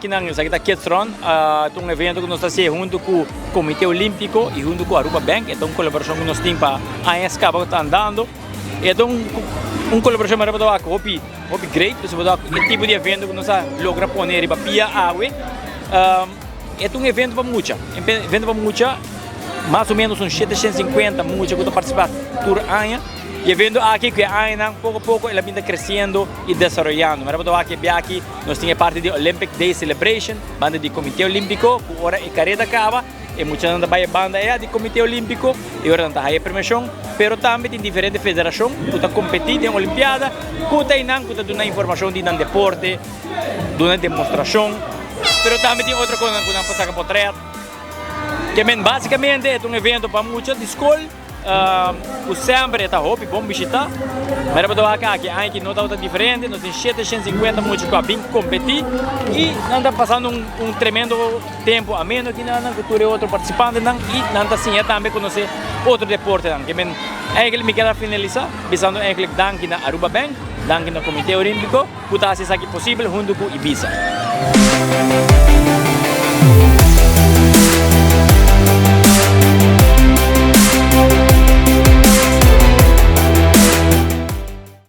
akinan, esaki ta Kids Run, ta un evento ku nos ta hasi huntu ku Komite Olímpiko i huntu ku Aruba Bank. E ta un kolaborashon ku nos tin pa añas kaba ku ta andando. E ta un kolaborashon manera bo ta wak hopi hopi great, pasobra bo ta wak e tipo di evento ku nos a logra pone riba pia awe. E ta un evento pa mucha, evento pa mucha, mas o menos un 750 mucha ku ta partisipá tur aña. E evento aki ku e añanan poko poko el a bin ta kresiendo i desaroyando. Manera bo ta wak e bia aki nos tin e parti di Olympic Day Celebration banda di Komite Olímpiko ku ora e kareda kaba e muchanan ta bai e banda eya di Komite Olímpiko i ora nan ta haya e premiashon. Pero tambe tin diferente federashon ku ta kompetí den Olimpiada ku ta einan ku ta duna informashon di nan deporte, duna demostrashon. Pero tambe tin otro kosnan ku nan por saka potrèt. Ke men básikamente e ta un evento pa mucha di skol. Ku semper e ta hopi bon bishitá. Mira bo ta wak aki, aña aki no tabata diferente, nos tin 750 mucha ku a bin kompetí i nan ta pasando un tremendo tempu ameno aki nan ku tur e otro partisipantenan i nan ta siña tambe konosé otro deportenan. Ke men eigenlijk mi kier a finalisá bisando eigenlijk danki na Aruba Bank, danki na Komité Olímpiko ku ta hasi esaki posibel huntu ku Ibisa.